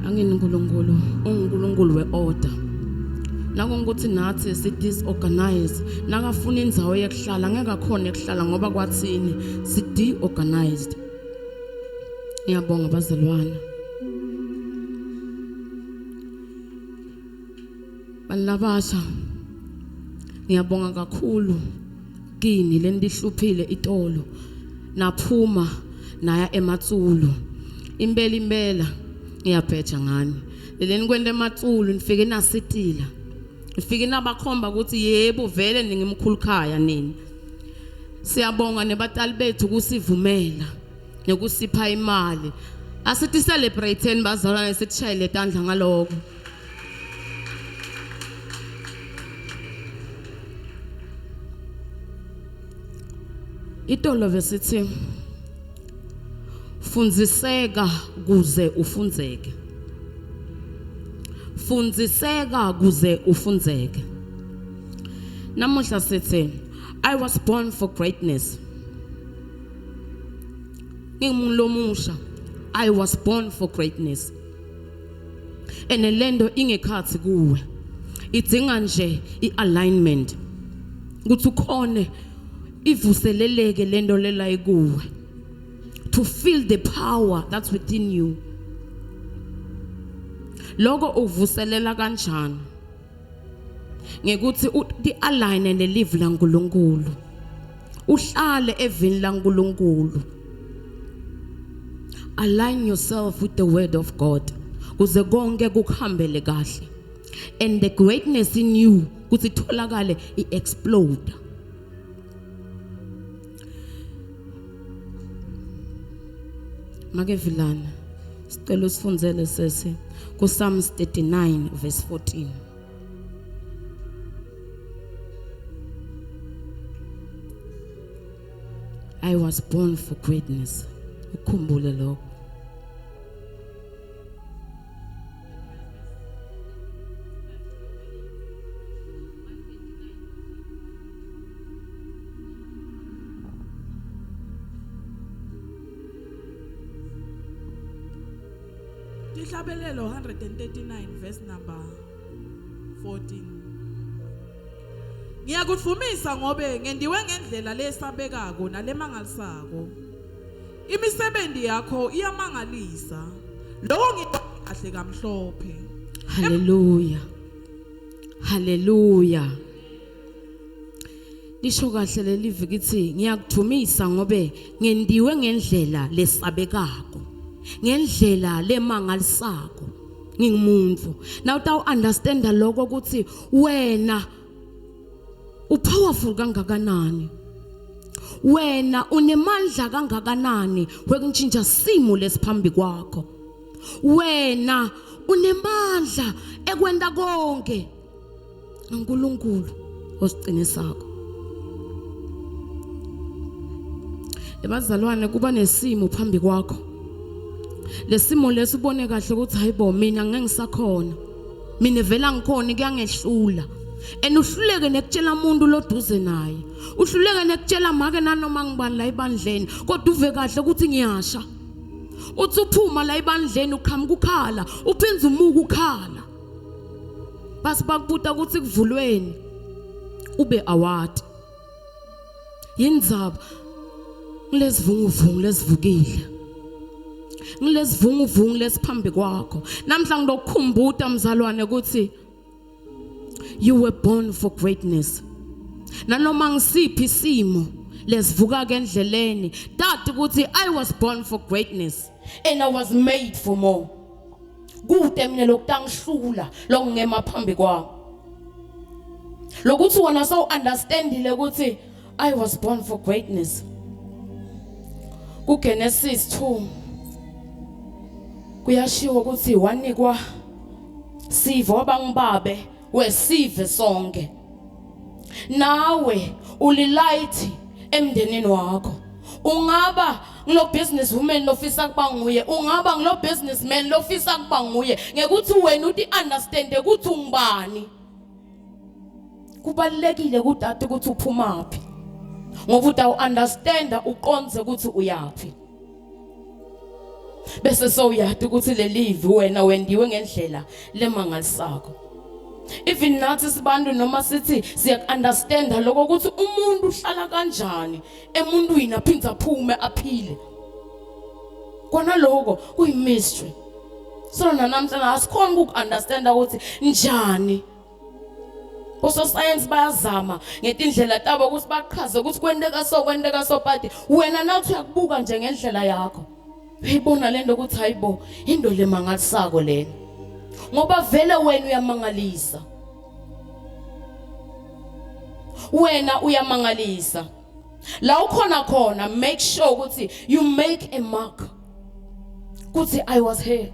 Angini uNkulunkulu unguNkulunkulu weorder. Nakungukuthi nathi si disorganized, nakafuna indzawo yekuhlala ngeke akhona ekuhlala ngoba kwathini si deorganized. Ngiyabonga bazalwane. Bantu labasha ngiyabonga kakhulu kini lenihluphile itolo naphuma naya ematsulu impela impela ngiyabheja ngani leleni kwenta ematsulu nifike nasitila nifike nabakhomba ukuthi yebo vele ningimkhulukhaya nini siyabonga nebatali bethu kusivumela nokusipha imali asithi celebrate bazalwane sikushayele tandla ngaloko Itolo besithi fundziseka kuze ufundzeke. Fundziseka kuze ufundzeke. Namuhla sithi I was born for greatness. Ngingumuntu lomusha. I was born for greatness. And lento ingekhathi kuwe. Idzinga nje ialignment. Ukuthi ukhone ivuseleleke lento lela ikuwe. To feel the power that's within you. Lokho uvuselela kanjani? Ngekuthi uti-align nelive laNkulunkulu. Uhlale evini laNkulunkulu. Align yourself with the word of God. Kuze konke kukuhambele kahle. And the greatness in you kuthi itholakale i-explode. Make Vilana, sicela usifundzele sesi ku Psalms 39 verse 14. I was born for greatness. Ukhumbule lokho. Tihlabelelo 139 verse number 14. Ngiyakudvumisa ngobe ngendiwe ngendlela lesabekako nalemangalisako. Imisebenzi yakho iyamangalisa. Lokho ngikwazi kahle kamhlophe. Hallelujah. Hallelujah. Lisho kahle leli vikithi ngiyakudumisa ngobe ngendiwe ngendlela lesabekako. Ngendlela lemangalisako. Ngingumuntu. Now utawu understand lokho ukuthi wena upowerful kangakanani. Wena unemandla kangakanani wekuntshintsha simo lesiphambi kwakho. Wena unemandla ekwenta konke. uNkulunkulu osiqinisako. Ebazalwane kuba nesimo phambi kwakho. Lesimo leso ubone kahle ukuthi hayibo mina ngeke ngisakhona. Mina vela ngikhona kuyangehlula. And uhluleke nekutshela umuntu loduze naye. Uhluleke nekutshela make nanoma ngibani la ebandleni kodwa uve kahle ukuthi ngiyasha. Uthi uphuma la ebandleni uqhamuka ukhala, uphinza umuka ukhala. Basi bakubuta ukuthi kuvulweni ube award. Yindzaba ngilesivunguvungu lesivukile. Ngilesivunguvungu lesiphambi kwakho. Namhla ngilokukhumbuta mzalwane ukuthi you were born for greatness. Nanoma ngisiphi isimo lesivuka ke endleleni tati ukuthi I was born for greatness and I was made for more. Kude mina lokutangihlula lokungema phambi kwami. Lokuthi wona so understandile ukuthi I was born for greatness. KuGenesis 2 kuyashiwo ukuthi wanikwa sive wabangibabe wesive sonke. Nawe ulilight emndenini wakho. Ungaba ngilo business woman lofisa kuba nguye, ungaba ngilo businessman lofisa kuba nguye ngekuthi wena uti understand ukuthi ungubani. Kubalekile kudade ukuthi uphumaphi. Ngoba utawu understand uqonze ukuthi uyaphi. Bese sowuyati ukuthi lelivi wena wendiwe ngendlela lemangalisako. Even nathi sibantu noma sithi siyaku-understanda lokho ukuthi umuntu uhlala kanjani emuntwini aphinde aphume aphile. Kona lokho kuyi-mystery. So nanamhlanje asikhoni ukuku-understanda ukuthi njani. Ososayensi bayazama ngetindlela tabo ukuthi bachaze ukuthi kwenteka so kwenteka so, but wena nawuthi uyakubuka nje ngendlela yakho, uyayibona lento ukuthi hayibo, into lemangalisako lena, ngoba vele wena uyamangalisa, wena uyamangalisa. La ukhona khona, make sure ukuthi you make a mark kuthi I was here.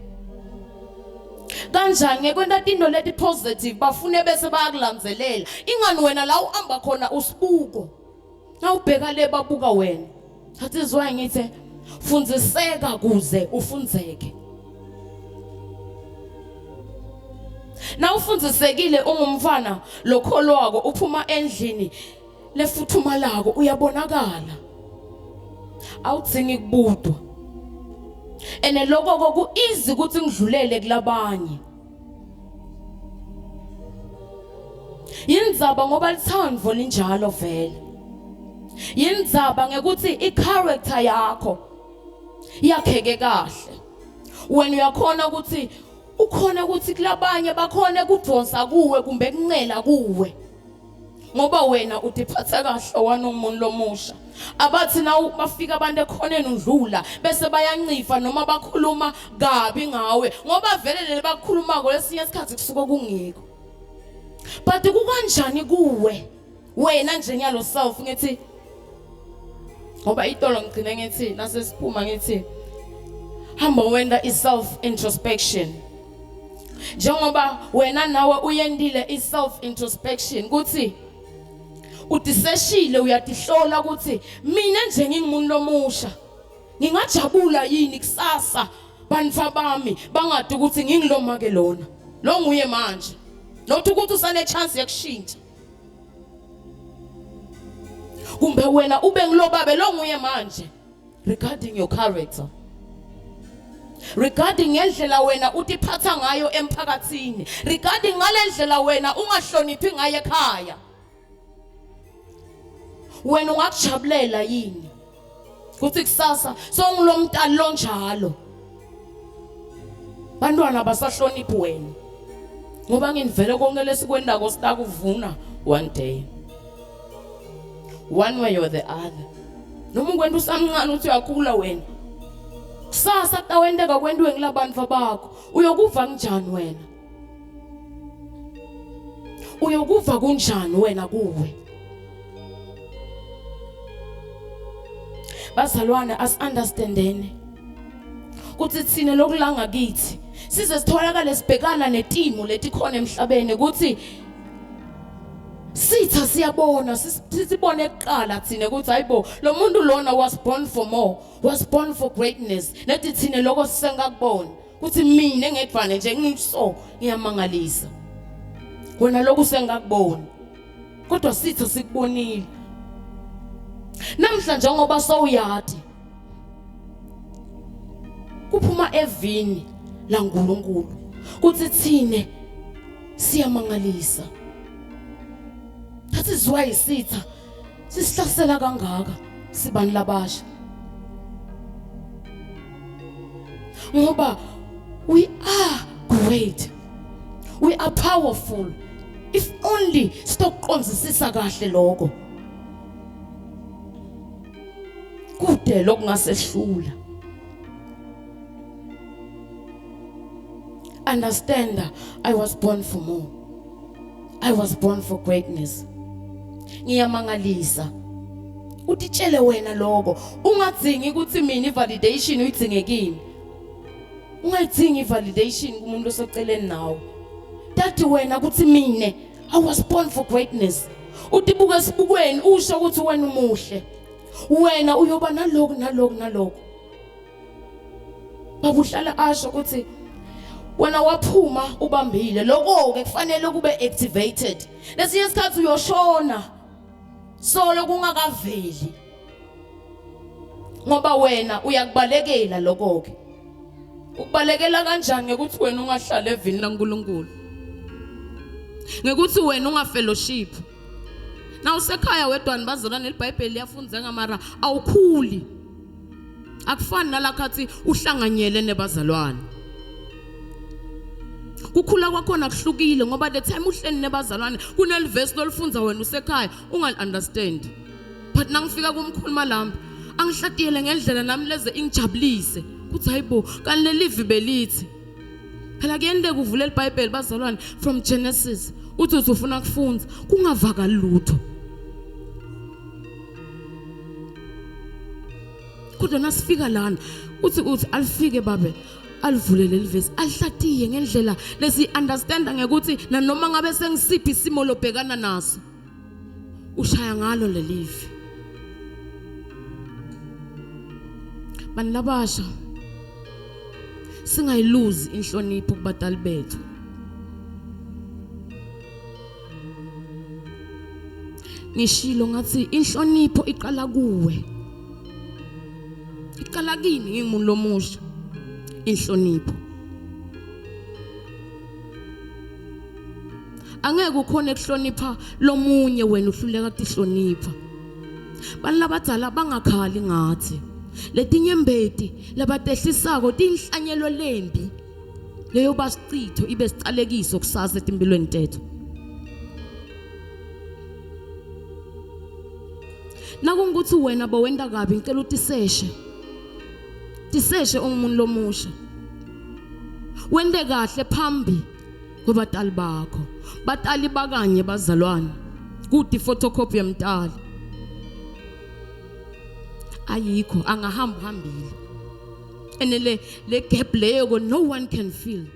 Kanjani? Ngekwenta tinto leti positive, bafune bese bayakulandzelela. Ingani wena la uhamba khona usibuko, nawubheka le babuka wena. That is why ngithi fundziseka kuze ufundzeke. Na ufundzisekile, ungumfana lokholwako, uphuma endlini lefuthumalako, uyabonakala, awudzingi kubudwa. Ene lokho ku easy ukuthi ngidlulele kulabanye yindzaba, ngoba lithandvo linjalo vele. Yindzaba ngekuthi i-character yakho yakheke kahle, wena uyakhona ukuthi ukhona ukuthi kulabanye bakhona kudonsa kuwe kumbe kuncela kuwe, ngoba wena utiphatha kahle wena umuntu lomusha. Abathi na bafika abantu ekhoneni undlula bese bayancifa noma bakhuluma kabi ngawe, ngoba vele leli bakukhulumako lesinye isikhathi kusuke kungikho. But kukanjani kuwe wena nje nyalo self? Ngithi ngoba itolo ngigcine ngithi nasesiphuma, ngithi hamba wenda i-self introspection, njengoba wena nawe uyendile i-self introspection kuthi utiseshile, uyatihlola ukuthi mina nje ngingumuntu lomusha, ngingajabula yini kusasa bantfu bami bangadi ukuthi ngingilomake lona lo nguye manje, not ukuthi usane chance yokushintsha, kumbe wena ube ngilobabe lo nguye manje, regarding your character, regarding ngendlela wena utiphatha ngayo emphakathini, regarding ngalendlela wena ungahloniphi ngayo ekhaya, wena ungakujabulela yini kuthi kusasa songulomntali lonjalo, bantwana basahloniphi wena? Ngoba nginivele konke lesikwendako sitakuvuna one day, one way or the other. Noma ukwenta usamncane uthi uyakhula wena, kusasa kutawenteka kwentiwe ngilabantu bakho, uyokuva kanjani wena? Uyokuva kunjani wena kuwe? Bazalwane, asi-understandeni ukuthi thina lokulanga kithi size sitholakale sibhekana netimo letikhona emhlabeni, ukuthi sitha siyabona, sisibone kuqala thina ukuthi hayibo, lo muntu lona was born for more, was born for greatness. Nethi thina lokho sisengakubona ukuthi mina ngedvane nje ngiso ngiyamangalisa. Wena lokhu sengakubona, kodwa sitha sikubonile namhla. Njengoba sowuyadi kuphuma evini laNkulunkulu kuthi thine siyamangalisa, that is why isitha sisihlasela kangaka sibani labasha, ngoba we are great, we are powerful, if only sitokuqonzisisa kahle lokho kude lokungasehlula. Understand, I was born for more, I was born for greatness. Ngiyamangalisa, utitshele wena lokho. Ungadzingi ukuthi mina i-validation uyidzinge kimi, ungayidzingi i-validation kumuntu oseceleni nawe. Tathi wena ukuthi mine I was born for greatness. Utibuke esibukweni, usho ukuthi wena umuhle, wena uyoba naloku naloku naloku. Babuhlala asho ukuthi wena waphuma ubambile lokho ke, kufanele kube activated. Lesinye isikhathi uyoshona solo kungakaveli, ngoba wena uyakubalekela lokho ke. Ukubalekela kanjani ngekuthi wena ungahlala evini laNkulunkulu? Ngekuthi wena ungafellowship. Na usekhaya wedwa bazalwane iBhayibheli liyafundzeka mara awukhuli. Akufani nalakhathi uhlanganyele nebazalwane. Kukhula kwakhona kuhlukile ngoba the time uhleli nebazalwane kunelivesi lolifunza wena usekhaya ungali understand. But nangifika kumkhulu Malambe angihlatiyele ngendlela nami leze ingijabulise kuthi hayibo kanti lelivi belithi phela kuyenteka uvule iBhayibheli bazalwane from Genesis uthi uthi ufuna kufunza kungavakali lutho kodwa nasifika lana uthi uthi alifike babe alivule leli vesi alihlatiye ngendlela lesi understand ngekuthi nanoma ngabe sengisiphi isimo lobhekana naso ushaya ngalo lelivi bantu labasha singayiluzi inhlonipho kubatali bethu ngishilo ngathi inhlonipho iqala kuwe iqala kimi ngingumuntu lomusha inhlonipho angeke ukhone kuhlonipha lomunye wena uhluleka kutihlonipha bantu labadzala bangakhali ngathi letinyembeti labatehlisako tinhlanyelo lembi leyo basicitho ibe sicalekiso kusasa etimpilweni tethu nakungukuthi wena bowenta kabi ngicela utiseshe tiseshe ungumuntu lomusha wente kahle phambi kwebatali bakho batali bakanye bazalwane kude iphotocopy yemtali ayikho angahamba uhambile ene le le gap leyo no one can feel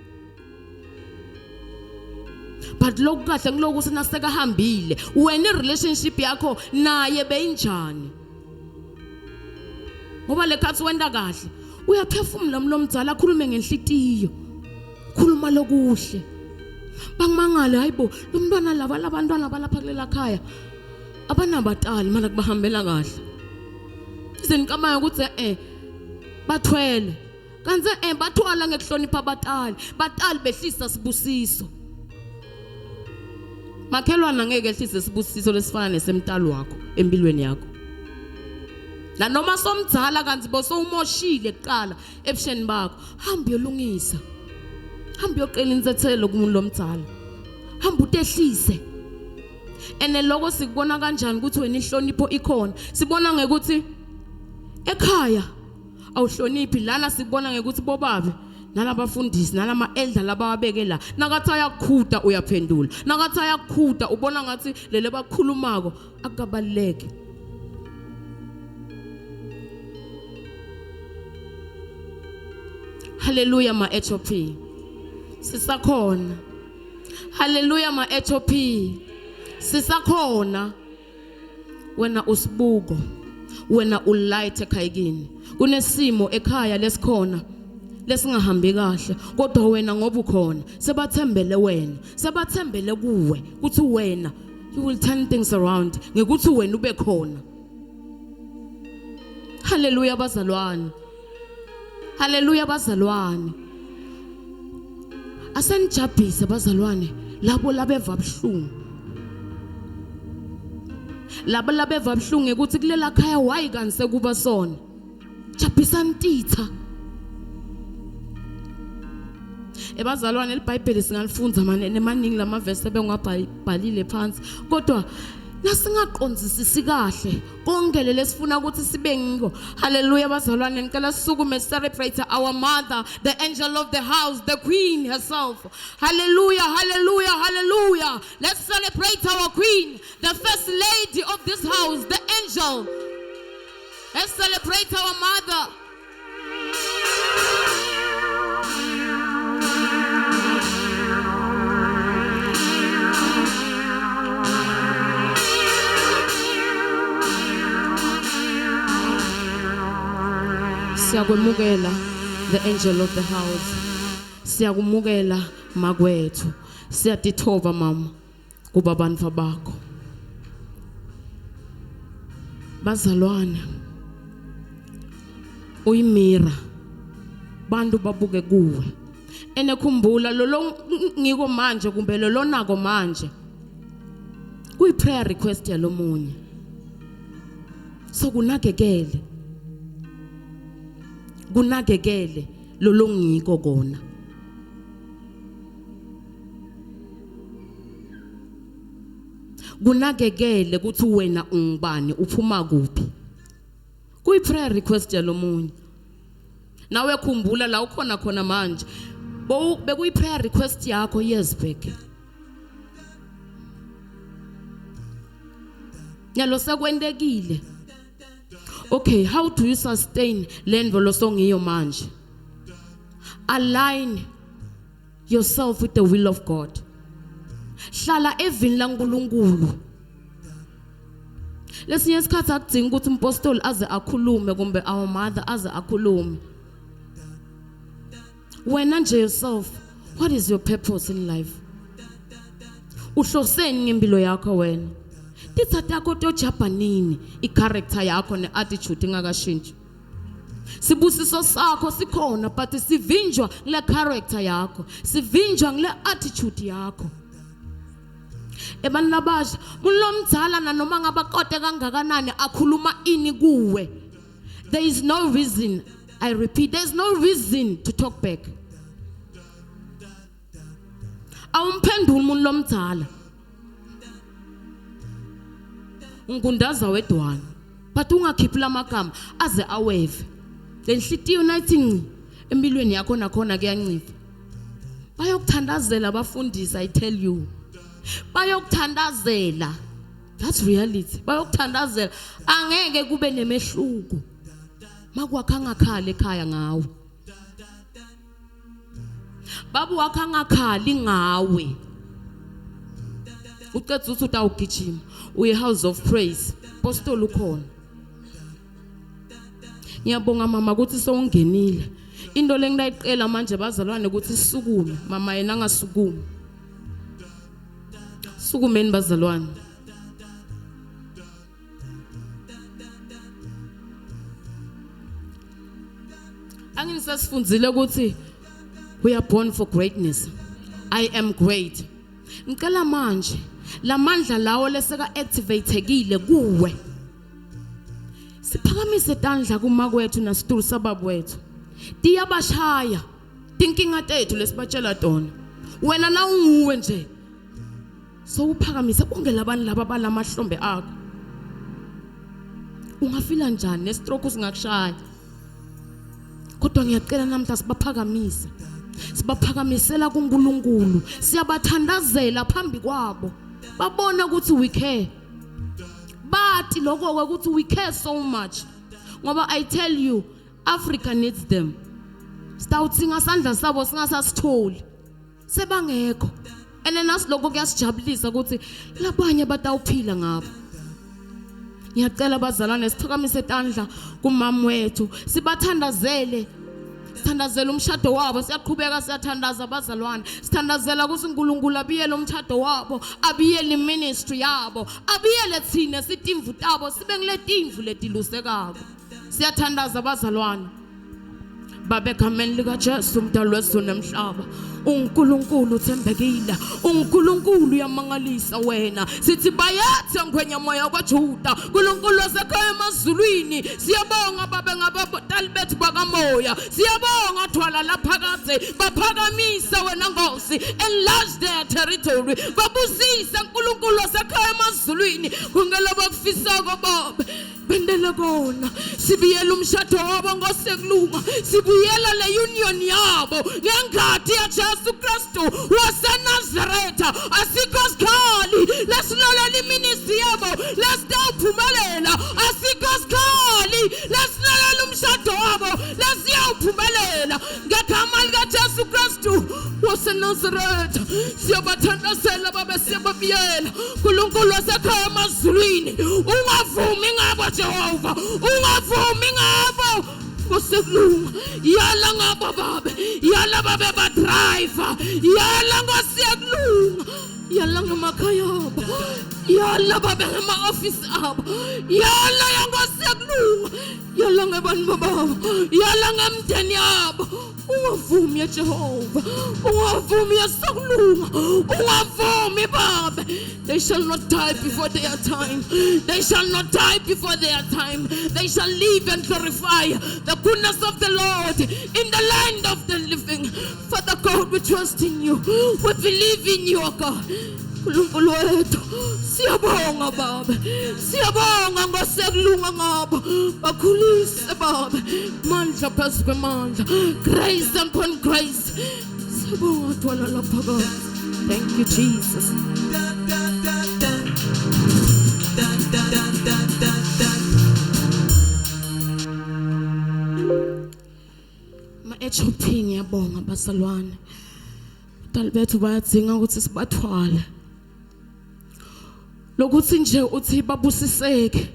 but lokhu kahle ngiloku sinasekahambile wena i-relationship yakho naye beyinjani ngoba lekhathi wenta kahle uyaphefumula mlomdzala akhulume ngenhlitiyo khuluma lokuhle bangimangale hayibo lo mntwana laba labantwana balapha kulela khaya abanabatali mana kubahambela kahle ize nicabange ukuthi eh bathwele kanti eh bathwala ngekuhlonipha abatali batali behlisa sibusiso makhelwana ngeke ehlise sibusiso lesifana nesemtali wakho empilweni yakho nanoma somdzala kanti bosowumoshile kuqala ebusheni bakho hamba uyolungisa hamba uyoqela insethelo kumuntu lomdzala hamba utehlise ene lokho sikubona kanjani ukuthi wena inhlonipho ikhona sibona ngekuthi ekhaya awuhloniphi lana sikubona ngekuthi bobabe nalabafundisi nalama elder labawabeke la nakathi ayakhuda uyaphendula nakathi ayakhuda ubona ngathi lele bakhulumako akukabaluleki Hallelujah ma HOP sisakhona Hallelujah ma HOP sisakhona wena usibuko wena ulight ekhayikini kunesimo ekhaya lesikhona lesingahambi kahle kodwa wena ngoba ukhona sebathembele wena sebathembele kuwe kuthi wena you will turn things around ngekuthi wena ube khona haleluya bazalwane haleluya bazalwane asenijabhise bazalwane labo labeva buhlungu labo labeva buhlungu ukuthi kulela khaya why kanti sekuba sona jabhisani titha ebazalwane libhayibheli singalifunza mane nemaningi lamavesi ebengwabhalile phansi kodwa nasingaqondisisi kahle konke leli esifuna ukuthi sibe ngiko haleluya bazalwane ngicela sisukume celebrate our mother the angel of the house the queen herself haleluya haleluya haleluya let's celebrate our queen the first lady of this house the angel let's celebrate our mother Siyakwemukela the angel of the house. Siyakumukela makwethu. Siyatithoba mama kuba abantu bakho. Bazalwane uyimira Bantu babuke kuwe. Ene khumbula lo ngiko manje kumbe lo lonako manje. Kuyi prayer request yalomunye. So kunakekele. Kunakekele lo ngiko kona. Kunakekele ukuthi wena ungubani, uphuma kuphi. Kuyi prayer request yalomunye. Nawe khumbula la ukhona khona manje. Bekuyi prayer request yakho years back. Nyalo sekwentekile. Okay, how do you sustain lento losongiyo manje? Align yourself with the will of God. Hlala evini laNkulunkulu. Lesinye isikhathi akudingi ukuthi umpostoli aze akhulume kumbe our mother aze akhulume. Wena nje yourself, what is your purpose in life? Uhloseni ngempilo yakho wena? Titha takho tojabha nini i-character yakho ne-attitude ingakashintshi? Sibusiso sakho sikhona but sivinjwa ngile character yakho, sivinjwa ngile attitude yakho. Ebantwini labasha, umuntu lomdzala nanoma ngabakote kangakanani akhuluma ini kuwe. There is no reason, I repeat, there is no reason to talk back. Awumphenduli umuntu lomdzala. Ungundaza wedwana. But ungakhiphi lamagama aze aweve. Lenhlitiyo nayithi nci empilweni yakho nakhona kuyancipha. Bayokuthandazela abafundisi, I tell you. Bayokuthandazela. That's reality. Bayokuthandazela. Angeke kube nemehluko. Makwakho angakhali ekhaya ngawe. Babu wakho angakhali ngawe. Ucetha uthi utawugijima uye House of Praise. Apostoli ukhona. Ngiyabonga mama ukuthi sewungenile. Into lengilayiqela manje bazalwane ukuthi sisukume, mama yena angasukumi. Sukumeni bazalwane. Anginisasifundzile ukuthi we are born for greatness. I am great. Ngicela manje lamandla lawo leseka activatekile kuwe. Siphakamise tandla kuma kwethu nasitulo sababa wethu. Tiyabashaya tinkinga tethu lesibatshela tona. Wena na unguwe nje. So uphakamise bonke labantu laba balamahlombe akho. Ungafila njani nestroke singakushaya? Kodwa ngiyacela namhla sibaphakamise. Sibaphakamisela kuNkulunkulu. Siyabathandazela phambi kwabo. Babona ukuthi we care. Bathi lokho ukuthi we care so much. Ngoba I tell you, Africa needs them. Sitawuthinga sandla sabo singasasitholi. Sebangekho. Ene nasiloko kuyasijabulisa ukuthi labanye batawuphila ngabo. Ngiyacela bazalwane siphakamise tandla kumama wethu, sibathandazele. Sithandazela umshado wabo, siyaqhubeka siyathandaza bazalwane. Sithandazela ukuthi uNkulunkulu abiyele umshado wabo, abiyele ministry yabo, abiyele thina sitimvu tabo, sibe ngile timvu letilusekako. Siyathandaza bazalwane. Babe egameni likaJesu umdali wezulu nemhlaba, uNkulunkulu uthembekile, uNkulunkulu uyamangalisa wena. Sithi bayethe ngwenya moya kwaJuda, uNkulunkulu wasekhaya emazulwini. Siyabonga babe ngabatali bethu bakamoya, siyabonga thwala laphakadze, baphakamise wena Nkosi, enlarge their territory, babusise uNkulunkulu wasekhaya emazulwini. Kungela bakufisako babe bendele kona. Sibuyela umshado wabo ngosekulunga, sibuyela le union yabo ngengati yaJesu Kristu waseNazaretha. Asikho sikhali lesilalela iministry yabo lesitawuphumelela, asikho sikhali lesilalela umshado wabo lesiyawuphumelela ngegama likaJesu Kristu waseNazaretha. Siyabathandazela babe, siyababiyela uNkulunkulu wasekhaya emazulwini. Ungavumi ngabo Jehova, ungavumi ngabo ngosekulunga. Yala ngabo babe, yala babe ba driver, yala ngosiyakulunga, yala ngamakhaya abo, Yala babe ngema-ofisi abo. Yala yankosi yakulunga. Yala ngebantu babo. Yala ngemndeni yabo. Ungavumi ya Jehova. Ungavumi ya sokulunga. Ungavumi babe. They shall not die before their time. They shall not die before their time. They shall live and glorify the goodness of the Lord in the land of the living. Father God, we trust in you. We believe in you, O God. Nkulunkulu wethu, siyabonga Baba. Siyabonga ngosekulunga ngabo. Bakhulise Baba. Mandla phezu kwemandla. Grace upon grace. Siyabonga Dwala lapha Baba. Thank you Jesus. Ma-HOP ngiyabonga bazalwane. Abadali bethu bayadzinga ukuthi sibathwale. Lokuthi nje uthi babusiseke.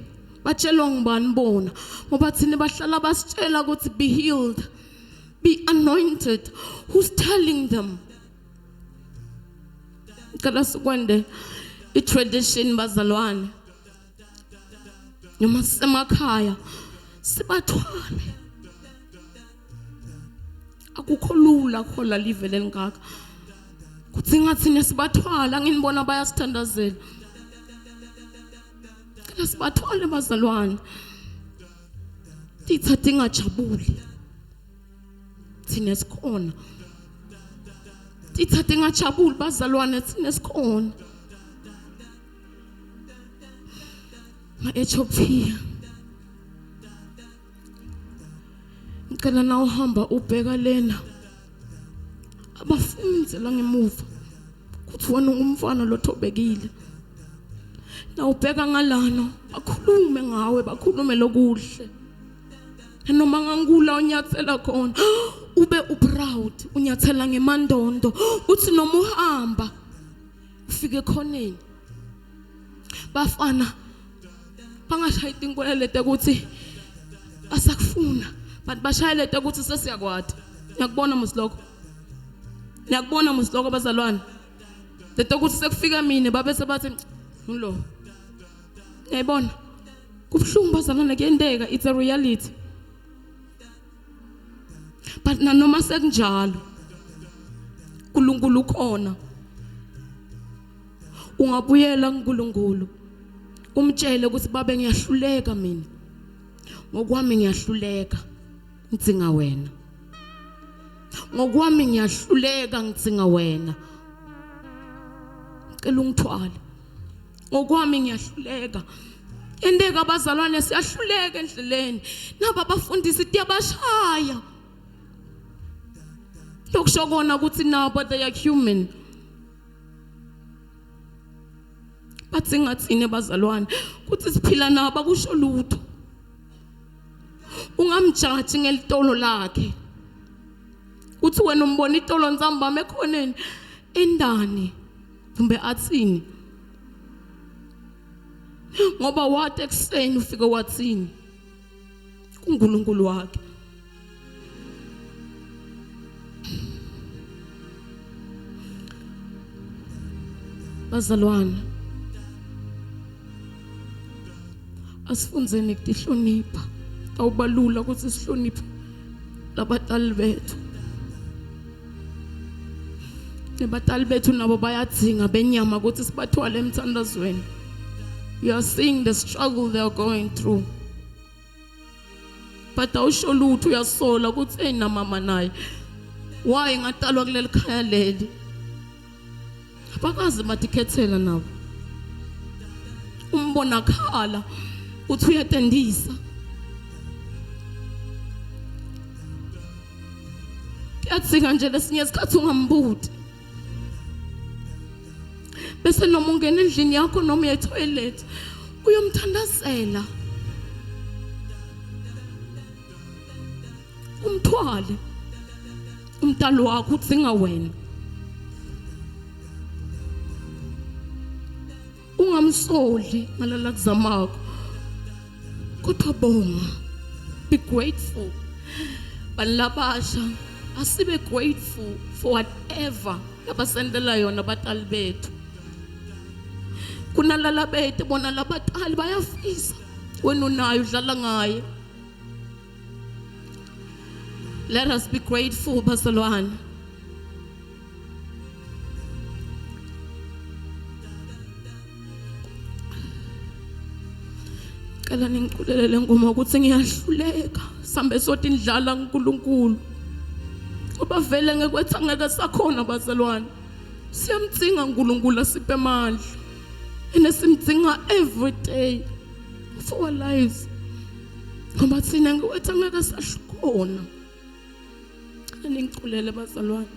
Batshelwa ngubani bona? Ngoba thina bahlala basitshela ukuthi be healed, be anointed. Who's telling them? Ngicela sikwende i-tradition bazalwane. Noma sisemakhaya sibathwale. Akukho lula khola live lelingaka. Kuthi ngathi nesibathwala nginibona bayasithandazela. Cela sibathwale bazalwane. Titha tingajabuli. Thina sikhona. Titha tingajabuli bazalwane thina sikhona. Ma-HOP. Ngicela na uhamba ubheka lena. Abafunze la ngemuva. Kuthi wena ungumfana lothobekile. Na ubheka ngalano bakhulume ngawe bakhulume lokuhle. Noma ngangula unyathela khona ube uproud unyathela ngemandondo uthi noma uhamba ufike ekhoneni. Bafana bangashayi tinkwelete ukuthi asakufuna but bashayelete ukuthi sesiyakwati. Ngiyakubona musiloko. Ngiyakubona musiloko bazalwane. Lento ukuthi sekufika mina babe sebathi ngilo. Ngiyayibona. Kubuhlungu bazalwane kuyenteka it's a reality. But nanoma sekunjalo uNkulunkulu ukhona. Ungabuyela kuNkulunkulu umtshele ukuthi babe ngiyahluleka mina. Ngokwami ngiyahluleka ngidzinga wena. Ngokwami ngiyahluleka ngidzinga wena. Ngicela ungithwale. Ngokwami ngiyahluleka. Enteka abazalwane siyahluleka endleleni. Naba abafundisi tiyabashaya. Lokusho kona ukuthi nabo they are human. Bathi ngathini bazalwane kuthi siphila nabo akusho lutho. Ungamjaji ngelitolo lakhe. Uthi wena umbona itolo ntsambama ekhoneni endani kumbe athini? Ngoba wathi ekuseni ufike wathini kuNkulunkulu wakhe. Bazalwane, asifundzeni kutihlonipha. Awubalula ukuthi sihloniphe labatali bethu. Nebatali bethu nabo bayadzinga benyama ukuthi sibathwale emthandazweni. You are seeing the struggle they are going through. But awusho lutho uyasola ukuthi hey na mama naye. Why ngatalwa kuleli khaya leli? Abakazi batikhethela nabo. Umbona khala uthi uyatendisa. Kuyadzinga nje lesinye isikhathi ungambuti. Bese noma ungena endlini yakho noma uya etoilet uyomthandazela. Umthwale umntalo wakho udzinga wena. Ungamsoli ngalala kuzamakho. Kodwa bonga. Be grateful. Balabasha asibe grateful for whatever labasendela yona abatali bethu. Kunalala bete bona labatali bayafisa. Wena unayo udlala ngaye. Let us be grateful, bazalwane. Cela ningiculele le ngoma ukuthi ngiyahluleka sambe sothi ndlala uNkulunkulu. Ngoba vele ngekwetha ngeke sakhona bazalwane. Siyamdzinga uNkulunkulu asiphe amandla. And simdzinga every day for our lives. Ngoba thina ngekwetha ngeke sahlukona. Cela ningiculele bazalwane.